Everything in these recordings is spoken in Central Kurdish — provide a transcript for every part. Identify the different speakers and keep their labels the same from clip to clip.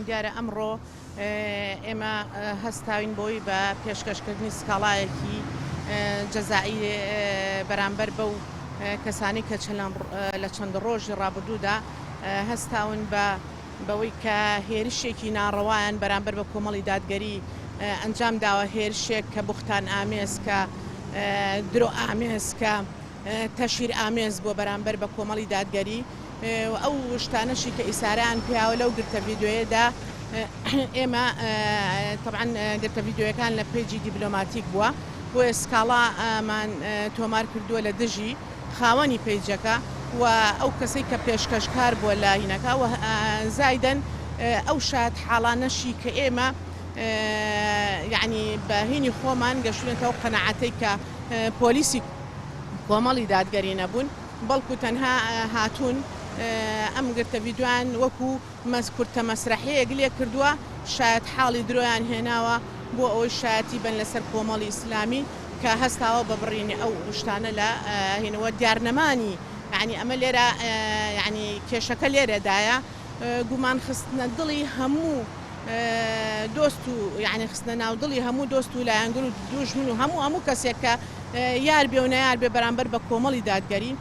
Speaker 1: دیارە ئەمڕۆ ئێمە هەستاوین بۆی بە پێشکەشکردنی سکاڵایەکی جەزائی بەرامبەر بەو کەسانی کە لە چەند ڕۆژی ڕابردوودا هەستاون بە بەوەی کە هێرشێکی ناڕەوایان بەرامبەر بە کۆمەڵی دادگەری ئەنجام داوە، هێرشێک کە بوختان ئامێز، کە درۆ ئامێز، کە تەشهیر ئامێز بووە بەرامبەر بە کۆمەڵی دادگەری و ئەو شتانەشی کە ئیسارەیان پیاوە لەو گرتە ڤیدیۆیەدا ئێمە تەبعەن گرتە ڤیدیۆیەکان لە page ی دیبلۆماتیک بووە بۆیە سکاڵامان تۆمار کردووە لە دژی خاوەنی page ەکە و ئەو کەسەی کە پێشکەشکار بووە لە هینەکە و زایدەن ئەو شایەتحاڵانەشی کە ئێمە یەعنی بە هینی خۆمان گەشتوینەتەوە قەناعەتەی کە پۆلیسی کۆمەڵی دادگەری نەبوون بەڵکو تەنها هاتوون ئەم گرتە ڤیدیۆیان وەکو مەس کورتە مەسرەحیەیەک لێ کردووە شایەت حاڵی درۆیان هێناوە بۆ ئەوەی شایەتی بەن لەسەر کۆمەڵی ئیسلامی کە هەستاوە بە بڕینی ئەو شتانە لە هینەوە دیارنەمانی یەعنی ئەمە لێرە یەعنی کێشەکە لێرەدایە گومان خستنە دڵی هەموو دۆست و یەعنی خستنە ناو دڵی هەموو دۆست و لایەنگر و دوژمن و هەموو هەموو کەسێک کە یار بێ و نەیار بێ بەرامبەر بە کۆمەڵی دادگەری.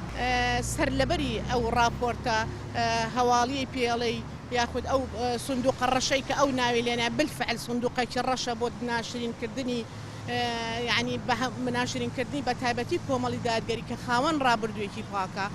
Speaker 1: سەرلەبەری ئەو ڕاپۆرتە هەواڵیەی پێڵێی یاخود ئەو سندوقە ڕەشەی کە ئەو ناوی لێنا بالفعل سندوقێکی ڕەشە بۆ ناشرین کردنی یەعنی بە ناشرین کردنی بە تایبەتی کۆمەڵی دادگەری کە خاوەن ڕابردوویەکی پاکە.